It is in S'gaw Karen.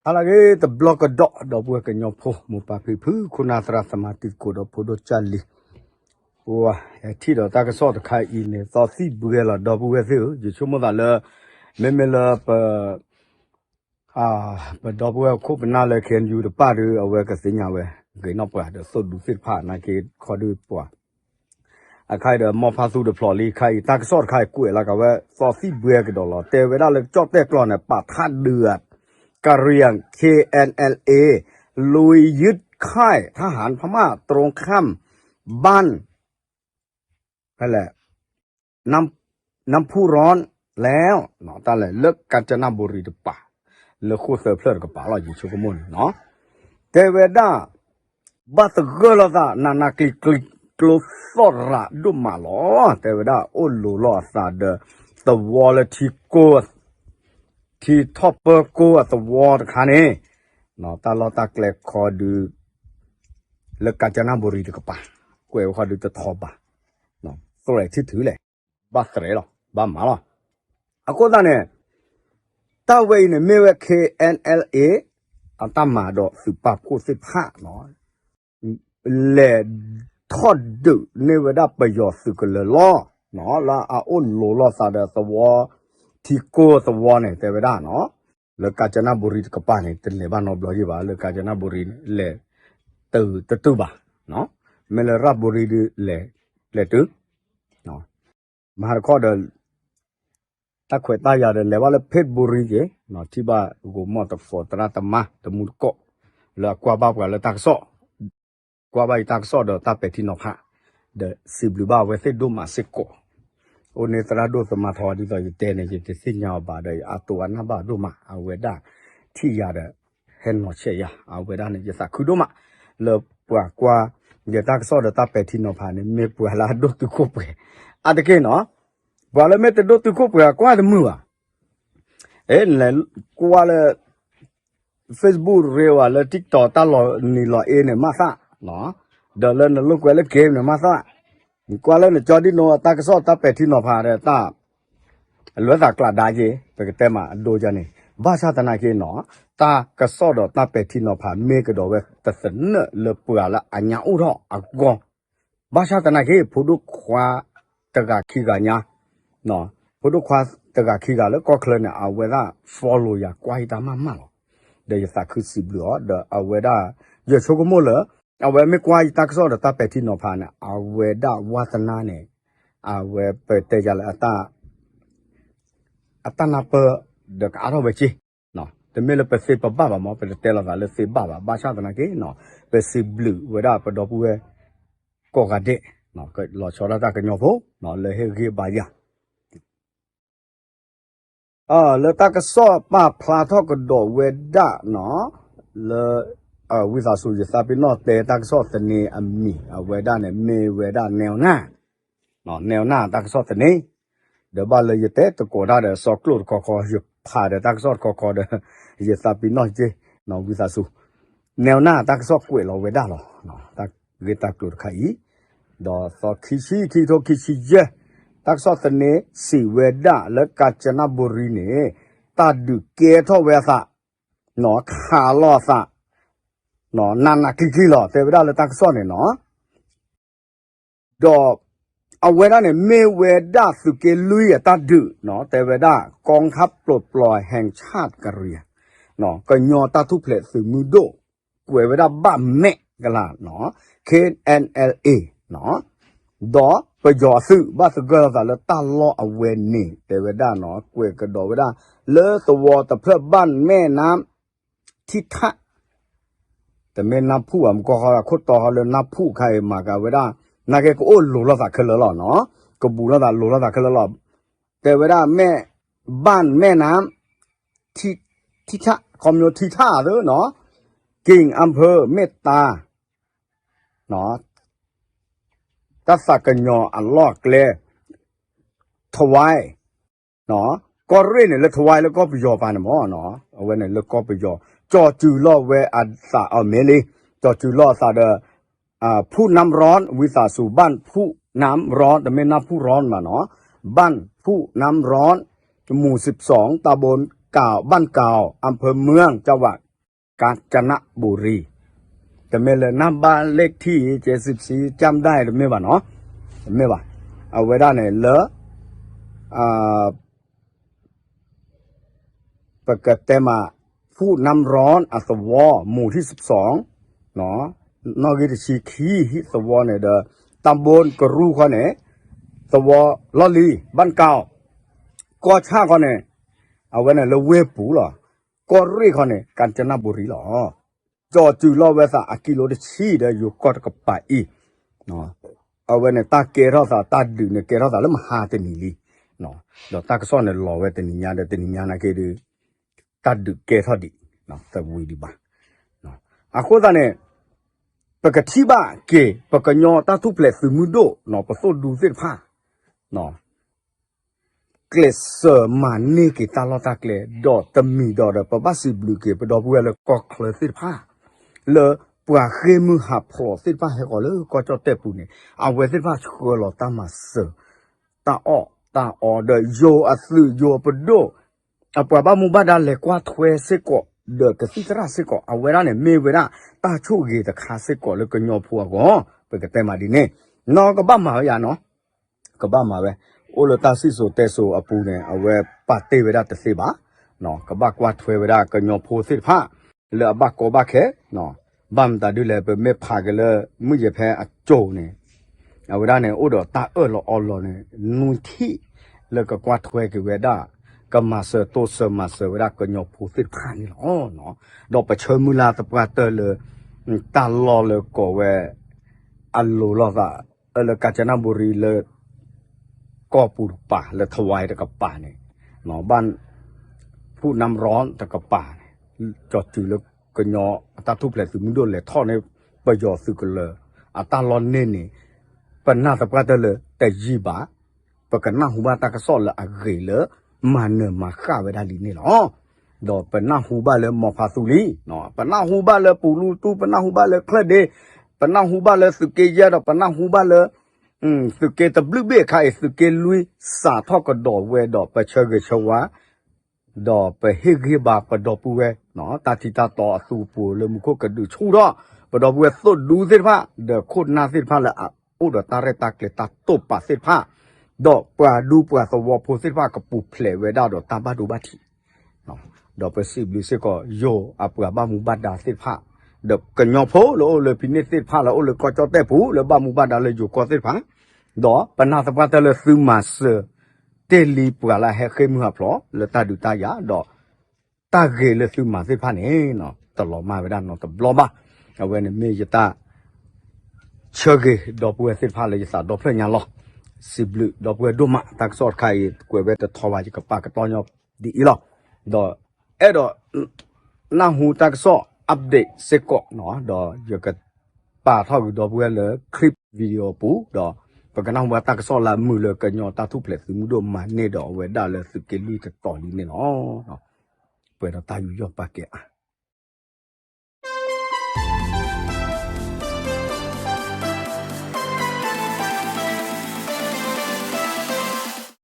ဟါလၢအဂ့ၤ တဘျီကဒီး ဒီပုၢ်ဝဲၢ်ကညီဖိ မိၢ်ပၢ်ဖံဖု ခိၣ်နၢ်သရၣ်သမါ တံၤသကိးဒီးဖိဒိၣ်ကၢ်လံၤ, ပဝဲဟဲထံၣ်ဒီးတၢ်ကစီၣ်တခါအံၤန့ၣ် သီသံၣ်ဘှဲလီၤ ဒီပုၢ်ဝဲၢ်သ့ၣ်ဧၢ, ယဆိကမိၣ်သးလၢ မ့မ့ၢ်လၢပ ပဒီပုၢ်ဝဲၢ်ခိၣ်ပနၢ်လၢ ခ့ၣ်အဲၣ်ယူၣ် တပၣ်ဒီး အဝဲကသ့ၣ်ညါဝဲ ဂ့ၤနီၣ်ပှၤဒီးသိၣ်ဒူသ့ၣ်တဖၣ်နာ်က့ခီဒုးပှၤ အခါအံၤဒီး မ်ဖါသူတဖျိးလံ အခါအံၤ တၢ်ကစီၣ်တခါအံၤကွဲးလီၤကဝဲ သီသံၣ်ဘှဲကဒီးလီၤ. တဲဝဲဒၣ်လၢကၠီၣ်တဲၣ်ကျီၢ်န့ၣ် ပာ်ထးဒုး ကရံၣ် เคเอ็นแอลเอ ลุยยึดค่ายทหารพม่าตรงข้ามบ้าน ဖဲလဲၣ် น้ำพุร้อนแล้ว တၢ်လဲၣ် လၢကၣ်စနဘူရံၤတကပၤ လၢဃိၣ်သၢဖျၢၣ်တကပၤလီၤ ယဆိကမိၣ်န့ၣ်နီၤ တဲဝဲဒၣ် ဘၣ်သဂၢၢ်လိာ်သး နးနးကျံၤကျံၤ ကျိသီၣ်ရၤဒိၣ်မးလီၤ. တဲဝဲဒၣ် အိၣ်လိၤလိာ်အသးဒီး သဝီလၢထံကိၢ် ထံထီၣ်ပၢကိၢ်အသဝီတခါန့ၣ် တၢ်လီၢ်တၢ်ကျဲခီဒုး လၢကၣ်စနဘူရံၤတကပၤ ကွဲးဝဲခီဒုးတထီဘၣ် သရဲးထံၣ်ထုးလဲၣ် ဘၣ်သရဲးလီၤ ဘၣ်မၤလီၤ. အဃိသတးန့ၣ် တၢ်ဝဲအံၤန့ၣ် မ့ၢ်ဝဲ เคเอ็นแอลเอ အတၢ်မၤဒီးသုးပာ်ဖှိၣ်သ့ၣ်တဖၣ် လဲၤထီၣ်ဒုးန့ၢ်ဝဲဒၣ်ပယီၤသုးကလၢၤလီၤ. လၢအအိၣ်လိၤလိာ်သးဒီးသဝီ ထံကိၢ်သဝီန့ၣ် တဲဝဲဒၣ်နီၤ လၢကၣ်စနဘူရံၤတကပၤန့ၣ် တလဲၤဘၣ်နီတဘျီယံၤဘၣ် လၢကၣ်စနဘူရံၤန့ၣ် လဲၤတုၤတတုၤဘၣ် မ့ၢ်လၢရၤဘူရံၤဒုး လဲၤတုၤ မၤတခီဒီး တၢ်ခွဲးတၢ်ယာ်ဒီး လဲၤဘၣ်လၢ เพชรบุรี က့ၤ ထံၣ်ဘၣ်ဂိၤမီၣ်တကိး သရၣ်သမါတမူတကိး လၢအကွၢ်ဘၣ်ပှၤလၢတၢ်ကစီၣ် ကွၢ်ဘၣ်ယတၢ်ကစီၣ်ဒီးတၢ်ပဲာ်ထံနီၤဖး ဒီးစံးဘျုးဘၣ်အဝဲသ့ၣ်ဒိၣ်မးစ့ၢ်ကီး အိၣ်န့ၣ်သရၣ်ဒိၣ်သမါထီ ဒ်သိးယတဲန့ၣ် ယတသ့ၣ်ညါအီၤဘၣ်ဒီး အတိၢ်အနၢ်ဘၣ်ဒိၣ်မး အဝဲဒၣ်ထံၣ်ယၤဒီး ဟဲနီၤဆဲးယၤ အဝဲဒၣ်န့ၣ် ယသးခုဒိၣ်မး လၢပှၤကွၢ်ယတၢ်ကစီၣ်ဒီးတၢ်ပဲာ်ထံနီၤဖးန့ၣ် မ့ၢ်ပှၤလၢအဒိၣ်တုာ်ခိၣ်ပှဲၤ အါတက့ၢ်နီၤ ပှၤလၢမ့ၢ်တဒိၣ်တုာ်ခိၣ်ပှဲၤ ကွၢ်တမုာ်ဘၣ် အဲ နလဲၤကွၢ်လၢ Facebook reel ဘၣ်လၢ TikTok တၢ်လီၤနံၤလီၤအ့န့ၣ် မၤသး ဒီးလၢနလိာ်ကွဲလၢ game န့ၣ် မၤသး နကွၢ်လၢနကၠီဒံၣ်နိ တၢ်ကစီၣ်တၢ်ပဲာ်ထံနီၤဖးဒီးတၢ် လွဲသးကျးဒါက့ၤ ပကတဲမးအဒိကန့ၣ် ဘၣ်ဆၣ်သနာ်က့နီၤ တၢ်ကစီၣ်ဒီးတၢ်ပဲာ်ထံနီၤဖးမ့ၢ်ကဒီးဝဲတသနၢၣ်လၢပှၤလၢအညါအိၣ်ထီၣ်အဂီၢ် ဘၣ်ဆၣ်သနာ်က့ ဖိဒိၣ်ခွါတဂၤခံဂၤညါ ဖိဒိၣ်ခွါတဂၤခံဂၤလၢကီၢ်ချၢန့ၣ် အဝဲဒၣ် follow ယၤကွၢ်ယတၢ်မၤမးလီၤ. ဒီးယသးခုစံးဘျုးအီၤ ဒီးအဝဲဒၣ် ယဆိကမိၣ်လၢ အဝဲမ့ၢ်ကွၢ်ယတၢ်ကစီၣ်ဒီးတၢ်ပဲာ်ထံနီၤဖးန့ၣ် အဝဲဒၣ်ဝါသနာန့ၣ် အဝဲပတဲယၤလၢ အတၢ်နၢ်ပၢၢ်ဒီးကအါထီၣ်ဝဲက့ တမ့ၢ်လၢပသ့ပဘၣ်ဘၣ်မ့ၢ် ပတတဲလိာ်သးလၢသ့ဘၣ်ဘၣ် ဘၣ်ဆၣ်သနာ်က့ ပစံးဘျုးဝဲဒၣ်ပဒီပုၢ်ဝဲၢ်ကိးဂၤဒဲး လီၤဆီဒၣ်တၢ်ကညီဖိ လၢဟ့ၣ်ဂံၢ်ဘါယၤ လၢတၢ်ကစီၣ်ပာ်ဖျါထီၣ်ကဒီးဝဲဒၣ်နီၤ လၢ ဝံသးစူၤ ယသးပ့ၤနီၣ်တဲတၢ်ကစီၣ်သန့အမံၤ အဝဲဒၣ်န့ၣ် မ့ၢ်ဝဲဒၣ် နဲဝ်နၢ် နဲဝ်နၢ်တၢ်ကစီၣ်သန့ ဒီးဘၣ်လၢယတဲသကိးတၢ်ဒီးစီၤကျိာ်တခီခီ ယဖးဒီးတၢ်ကစီၣ်တခီခီဒီး ယသးပ့ၤနီၣ်က့ ဝံသးစူၤ နဲဝ်နၢ်တၢ်ကစီၣ်ကွဲးလီၤဝဲဒၣ်လီၤ တၢ်ဂ့ၢ်တၢ်ကျိၤတခါအံၤ ဒီးသီခံဆံ ခံကထိခံဆံယဲၢ် တၢ်ကစီၣ်သန့စံးဝဲဒၣ်လၢ ကၣ်စနဘူရံၤန့ၣ် တၢ်ဒုးကဲထီၣ်ဝဲအသး ခးလီၤအသး နးနးကျံၤကျံၤလီၤ တဲဝဲဒၣ်လၢတၢ်ကစီၣ်န့ၣ်နီၤ ဒီး အဝဲဒၣ်န့ၣ် မ့ၢ်ဝဲဒၣ်သုးက့လွံၢ်အတၢ်ဒုးနီၤ တဲဝဲဒၣ် กองทัพปลดปล่อยแห่งชาติกะเหรี่ยง ကညီတၢ်ထူၣ်ဖျဲးသုးမုၢ်ဒိၣ် ကွဲးဝဲဒၣ်ဘၣ်မဲာ်ကလၤနီၤ เคเอ็นแอลเอ နီၤ ဒီးပယီၤအသုးဘၣ်သဂၢၢ်လိာ်သးလၢတၢ်လီၢ်အဝဲန့ၣ် တဲဝဲဒၣ်နီၤ ကွဲးကဒီးဝဲဒၣ် လၢသဝီတဖျၢၣ်ဘၣ်မဲၣ်နါ ထံထၣ် တမ့ၢ်နၢ်ဖူၣ်ဘၣ် မ့ၢ်ကီၢ်ဟီ ခိၣ်တီဟီလၢနၢ်ဖူၣ်ခါအံၤမၤကၤဝဲဒၣ် နာ်က့ကအိၣ်လိၤလိာ်သးခဲလၢာ်လီၤနီၤ ကဘူးလိာ်သးလိၤလိာ်သးခဲလၢာ်လီၤ တဲဝဲဒၣ် မဲၣ် ဘၣ်မဲၣ်နါ ထံထၣ် ခီပညီထံထၣ်သ့နီၤ กิ่งอำเภอเมตตา တၢ်သးကညီၤအလီၢ်အကျဲ ทวาย ကီၢ်ရ့ၣ်န့ၣ်လၢ ทวาย လၢကီၢ်ပယီၤပၤန့ၣ်မ့ၢ်နီၤ အဝဲန့ၣ်လၢကီၢ်ပယီၤ ကၠီၤစူၤလီၤဝဲအသးအမဲာ်လံ ကၠီၤစူၤလီၤအသးဒီး ผู้นำร้อน ဝံသးစူၤ บ้านผู้นำร้อน တမ့ၢ်နၢ်ဖူၣ်ရီမးနီၤ บ้านผู้นำร้อน หมู่สิบสอง ตำบลกาว บ้านกาว อำเภอเมือง จังหวัด ကၣ်စနဘူရံၤ, တမ့ၢ်လၢ နဘၣ်လ့ၣ်ထံၣ် ကဲစံးဆံး ကၠၢ်မဒၣ် တမ့ၢ်ဘၣ်နီၤ, တမ့ၢ်ဘၣ်, အဝဲဒၣ်န့ၣ်လၢ ပကတဲမး ဖူၣ်နၢမ်ရီၣ်အသဝီ မူၤထံၣ်စံးစီၣ်, နီၣ်ဂံၢ်တဆံခံဟံၣ်သဝီန့ၣ်ဒီး တၢ်ဘိကရူၢ်ခီန့ၣ် သဝီလီၢ်လံၤ ဘၣ်ကၣ်အီၤ, ကီၢ်ဆၣ်ခီန့ၣ် အဝဲန့ၣ်လၢဝ့ၢ်ပူၤလီၤ, ကီၢ်ရ့ၣ်ခီန့ၣ် ကၣ်စနဘူရံၤလီၤ. ကၠီၤစုၤလီၤဝဲသးအကံလိတဆံဒီးယိၤကီၢ်တကပၤအံၤ, အဝဲန့ၣ်တၢ်ကဲထီၣ်သး တၢ်ဒုးန့ၣ်ကဲထီၣ်သးလၢမဟါတနံၤလံ, ဒီးတၢ်ကစီၣ်န့ၣ်လီၤဝဲတနံၤညါဒီးတနံၤညါနာ်က့ဒီး တၢ်ဒုးကဲထီၣ်ဒံး, သဝံဒံးဘၣ်, အဃိသတးန့ၣ် ပကထံၣ်ဘၣ်က့ၤ ပကညီတၢ်ထူၣ်ဖျဲးသုးမုၢ်ဒိၣ် ပသိၣ်ဒူသ့ၣ်တဖၣ် ကျဲးစၢးမၤန့ၢ်က့ၤတၢ်လီၢ်တၢ်ကျဲ ဒီးတမံၤဒီးဒီး ပဘၣ်စံးဘျုးက့ၤပဒီပုၢ်ဝဲၢ်လၢကီၢ်ချၢသ့ၣ်တဖၣ်, လၢပှၤဃ့ၢ်မုၢ်ဟးဖျိးသ့ၣ်တဖၣ်ဟဲဃီၤလၢကီၢ်ကၠီၣ်တဲၣ်ပူၤန့ၣ် အဝဲသ့ၣ်တဖၣ်ဆှၢလီၤတၢ်မၤစၢၤ တၢ်အီၣ်တၢ်အီဒီးယိၤအသုးယိၤအပဒိၣ် အပှၤဘၣ်မူဘၣ်ဒါလဲၤကွၢ်ထွဲစ့ၢ်ကီး ဒီးကသံၣ်သရၣ်စ့ၢ်ကီး အဝဲဒၣ်န့ၣ်မ့ၢ်ဝဲဒၣ်တၢ်ဆိၣ်ဂ့ၤတခါစ့ၢ်ကီးလၢကညီဖိအဂီၢ် ပကတဲမးဒ်န့ၣ်, နီၢ်ကဘၣ်မၤဝဲယၤနီၤ ကဘၣ်မၤဝဲ, အိၣ်လၢတၢ်စံၣ်စိၤတဲစိၤအပူၤန့ၣ် အဝဲပာ်တ့ၢ်ဝဲဒၣ်တသ့ဘၣ်, ကဘၣ်ကွၢ်ထွဲဝဲဒၣ်ကညီဖိသ့ၣ်တဖၣ် လၢအဘၣ်ကီဘၣ်ခဲ, ဘၣ်မတၤဒ်လဲၣ် ပမ့ၢ်ဖးက့ၤလၢမုၢ်ယဲၢ်ဖဲအကၠိၤန့ၣ် အဝဲဒၣ်န့ၣ် အိၣ်ဒီးတၢ်အၢၣ်လီၤအီလီၤန့ၣ် နွံထံၣ်လၢကကွၢ်ထွဲက့ၤဝဲဒၣ် ကမၤစၢၤတိစၢၤမၤစၢၤဝဲဒၣ်ကညီဖိသ့ၣ်တဖၣ်န့ၣ်လီၤ. ဒီးပဆၢမုၢ်လၢ်သပှၢ်တၢၢ်လၢ တၢ်လီၢ်လၢကိးဝဲ အလိၤလိာ်သး အၢလၢကၣ်စနဘူရံၤလၢ ကီၢ်ပူၤတကပၤ လၢထဝဲတကပၤန့ၣ် ဘၣ် ဖူၣ်နၢမ်ရီၣ်တကပၤန့ၣ် ကၠီၤစုၤလၢကညီအတၢ်ထူၣ်ဖျဲးသုးမုၢ်ဒိၣ်လဲၤထီၣ်န့ၢ် ပယီၤသုးကလၢၤ အတၢ်လီၢ်န့ၢ်န့ၣ် ပနၢ်သပှၢ်တၢၢ်လၢတယံာ်ဘၣ် ပကနၢ်ဟူဘၣ်တၢ်ကစီၣ်လၢအဂ့ၤလၢ မၤနၢၤမၤဃၣ်ဝဲဒၣ်လံန့ၣ်လီၤ. ဒီးပနၢ်ဟူဘၣ်လၢမီၤဖးသူလံ, ပနၢ်ဟူဘၣ်လၢပူၤလူတူၢ်, ပနၢ်ဟူဘၣ်လၢချၢၣ်ဒ့, ပနၢ်ဟူဘၣ်လၢသုးက့ယဲၢ် ဒီးပနၢ်ဟူဘၣ်လၢ သုးက့တဘျုးဘ့ၣ်အခါအံၤ သုးက့လွံၢ် စးထီၣ်ကဒီးဝဲဒီးပဆၢဂ့ၤဆၢဝါ ဒီးပဟ့ၣ်ဂံၢ်ဘါပဒီပုၢ်ဝဲၢ် တၢ်ထံတၢ်တီအသူအပူၤလၢမူခိၣ်ကဒုးဆူၣ်ထီၣ် ပဒီပုၢ်ဝဲၢ်သိၣ်ဒူသ့ၣ်တဖၣ် ဒီးခိၣ်နၢ်သ့ၣ်တဖၣ်လၢအအိၣ်ဒီးတၢ်ရဲၣ်တၢ်ကျဲၤတၢ်တိာ်ပာ်သ့ၣ်တဖၣ် ဒီးပှၤဒူပှၤသဝီဖိသ့ၣ်တဖၣ်ကပူၤဖျဲးဝဲဒၣ်ဒီးတၢ်ဘၣ်ဒိဘၣ်ထံး ဒီးပစံးဘျုးစ့ၢ်ကီးယိၤအပှၤဘၣ်မူဘၣ်ဒါသ့ၣ်တဖၣ် ဒီးကညီဖိလၢအိၣ်လၢဖံန့ၣ်သ့ၣ်တဖၣ်လၢအိၣ်လၢကီၢ်ကၠီၣ်တဲၣ်ပူၤ လၢဘၣ်မူဘၣ်ဒါလၢယိၤကီၢ်သ့ၣ်တဖၣ် ဒီးပနၢ်သပှၢ်တၢၢ်လၢသုမၤစၢၤ တ့ၢ်လံပှၤလၢအဟဲဃ့ၢ်မုၢ်ဟးဖျိးလၢတၢ်ဒုးတၢ်ယၤ ဒီးတၢ်ဂ့ၤလၢသုမၤသ့ၣ်တဖၣ်န့ၣ် တလီၤမၢ်ဝဲဒၣ်နီတဘျီဘၣ်. အဝဲန့ၣ်မ့ၢ်ယတၢ် ဆၢဂ့ၤဒီပုၢ်ဝဲၢ်သ့ၣ်တဖၣ်လၢယသးဒီဖျၢၣ်ညါလီၤ. စံးဘျုးဒီပုၢ်ဝဲၢ်ဒိၣ်မး တၢ်ကစီၣ်တခါအံၤ ကွဲးဝဲတထီဘၣ် ယကပာ်ကတီၢ်ညီဒ်အံၤလီၤ. ဒီးအဲၣ်ဒိး နၢ်ဟူတၢ်ကစီၣ် update စ့ၢ်ကီး ဒီးယကပာ်ထီၣ်က့ၤဒီပုၢ်ဝဲၢ်လၢ clip video အပူၤ ဒီးပကနၢ်ဟူဘၣ်တၢ်ကစီၣ်လၢအမုာ်လၢကညီတၢ်ထူၣ်ဖျဲးသုးမုၢ်ဒိၣ်မၤန့ၢ်ဒီးအဝဲဒၣ်လၢသုးက့လွံၢ်တတီၤလံန့ၣ်လီၤ. ပှဲၤဒီးတၢ်ယူးယီၣ်ပာ်ကဲအါ